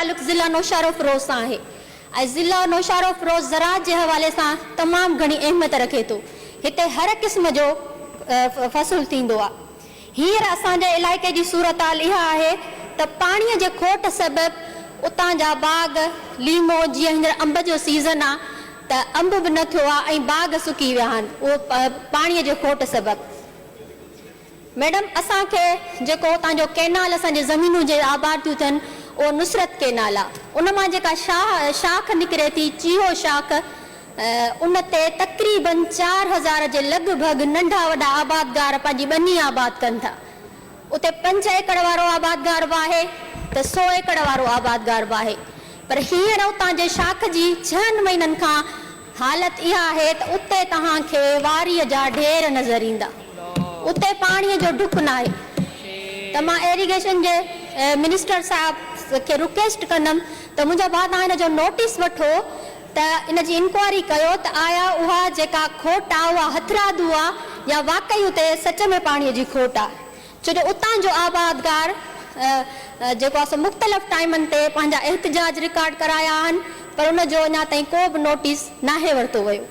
تعلق ضلع نوشهروفروز سان آهي ۽ ضلع نوشهروفروز زراعت جي حوالي سان تمام گهڻي اهميت رکي ٿو. هتي هر قسم جو فصل ٿيندو آهي. هينئر اسان جي علائقي جي صورتحال اها آهي ته پاڻي جي کوٽ سبب اتان جا باغ، ليمو، جيئن هينئر انب جو سيزن آهي ته انب به نه ٿيو آهي ۽ باغ سڪي ويا آهن اهو پاڻي جي کوٽ سبب. ميڊم اسان کي جيڪو اتان جو ڪينال اسان جي زمينون جي آباد ٿيون ٿين اهو نصرت ڪينال آ ان مان جيڪا شاهه شاخ نڪري ٿي چيهو شاخ ان تي تقريبن 4000 جي لڳ ڀڳ ننڍا وڏا آبادگار پنهنجي ٻني آباد ڪن ٿا اتي پنج ايڪڙ وارو آبادگار به آهي ته سو ايڪڙ وارو آبادگار به آهي پر هينئر اتان جي شاخ جي ڇهن مهينن کان حالت اها آهي ته اتي توهان کي واريء جا ڍير نظر ايندا. اتي پاڻيء جو ڍڪ ناهي. ته مان ايريگيشن جي منسٽر صاحب کي رڪويسٽ ڪندم ته منهنجا ڀاء توهان ان جو نوٽيس وٺو ته ان جي انڪوائري ڪيو ته آيا اها جيڪا کوٽ آهي اها هٿرادو آهي يا واقعي اتي سچ ۾ پاڻيء جي کوٽ آهي. ڇو جو اتان جو آبادگار جيڪو آهي سو مختلف ٽائيمن تي پنهنجا احتجاج رڪارڊ ڪرايا آهن پر ان جو اڃا تائين ڪو به نوٽيس ناهي ورتو ويو.